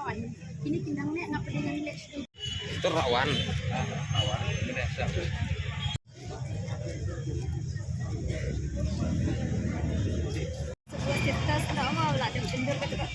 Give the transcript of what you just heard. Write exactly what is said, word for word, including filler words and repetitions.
Kini ki nang ne ngap dei nang lek. Ito rawan. Sebuah cerita senda ma wala dem sendiri kata.